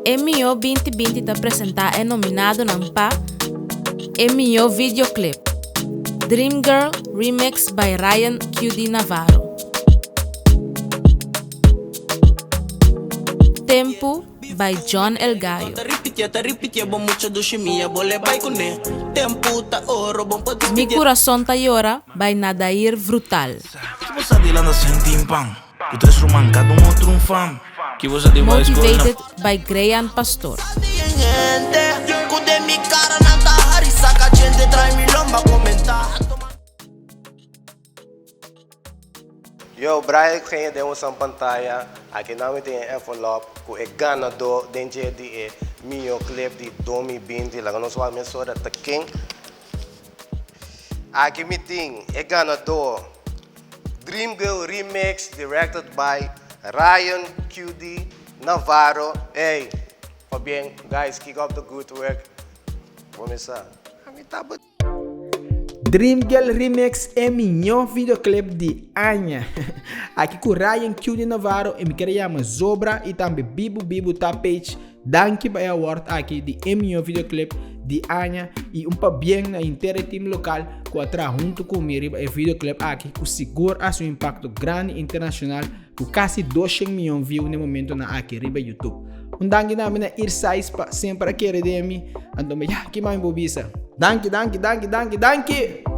E Mihó 2020 ta presentá e nominadonan pa E Mihó Videoclip, Dream Girl Remix by Ryan QD Navarro. Tempu by John El Gallo. Mi Kurason Ta Yora by Nadair Vrutaal. Motivated by Greyan Pastor. Yo, Brian Gene den un san pantaya, aki nan mi tin e envelop ku e ganadó den dje di e mihó clip di 2020. Laga nos wak mesora ta ken. Aki mi tin e ganadó Dream Girl Remix directed by Ryan QD Navarro. Ey, pabien guys, keep up the good work. Bo mi sa, ami ta. Dream Girl Remix e miñó videoclip di aña. Aki ku Ryan Q di Navarro e mi ker yama Zobra i tambe Bibu Bibu ta page. Danki pa e award aki di e miñó videoclip di aña i un pabien na henter e team lokal ku a traha huntu ku mi riba e videoclip aki ku sigur a hasi un impakto grandi internashonal ku kasi 200 miyon view na e momentonan aki riba YouTube. Un danki tambe na Irsais pa semper a kere den mi. Anto mi ya, ki mami bo bisa? Danki, danki, danki, danki, danki!